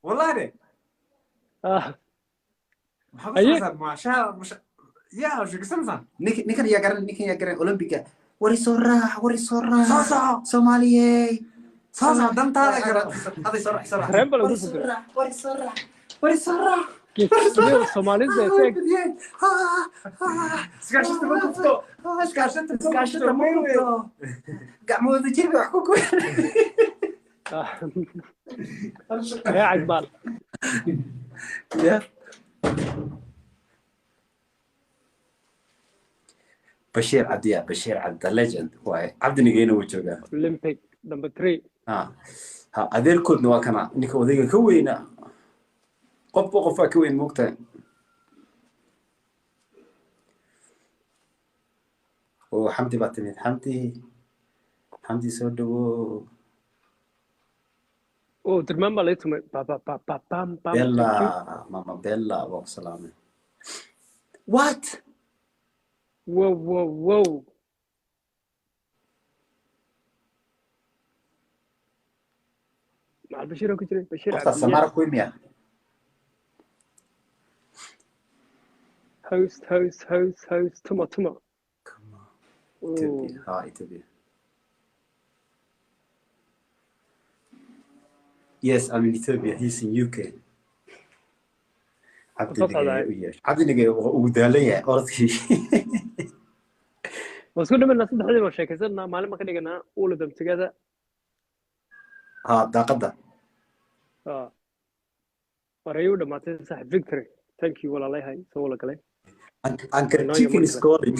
Wallahi de. Ah. Maxaa ku Aye. samaysaan? Maashaa yaa sheekeysanaysaan. Ninkan yaa garan, ninkan yaa garan Olympiga. Wari soo raac, wari soo Soo raac. soco. Soomaaliyey. Soo soco, dantaada garo. Haday soo raac, soo raac. Tareen baa lagu Wari soo soo diray. raac, wari soo raac, wari soo raac. Geesiyada Soomaalida Ah, way ee badiyeen. Ah, ah, Iskaashata ma kufto. ah, Iskaashata ma iskaashata kufto. Ma kufto. Gacmahooda jir bay wax ku goyaan. Ah. Yaa cagbaal. Yeah. Bashiir Cabdi, ya Bashiir Cabdi, the legend waaye. Cabdi Nigeyna wuu joogaa. Olympic number 3. Ha ha, adeerkoodna waa kana, ninka odayga ka weyna. Qofba qofaa ka weyn, moogtahay. Oo Xamdi baa timid. Xamdi, Xamdi, soo dhawo. Oh, durmaan baa laga tumay. Ba ba ba ba bam bam. Bella. Thank you. Mama Bella waa ku salaamay. What? Wow. Macal Bashiir oo ku jiray, Bashiir Qoftaas Cabdi. Samara Kuimiya. Host, host, host, host, tuma tuma. Come on. Oh. Ethiopia, ha, Ethiopia. Yes, I'm in Ethiopia. He's in UK. Cabdi Soo Nigeye socdaa. u yeesh. Cabdi Nigeye uu daalan yahay orodkii. Waan isku dhimanaa, saddexdii baan sheekaysanaa, maalin baan ka dhiganaa all of them together. Ha, daaqadda. Ah. Warayuu dhamaatay sax. Victory. Thank you, walaalayahay soo wala galay. Uncle Inoo Chicken iyo is calling.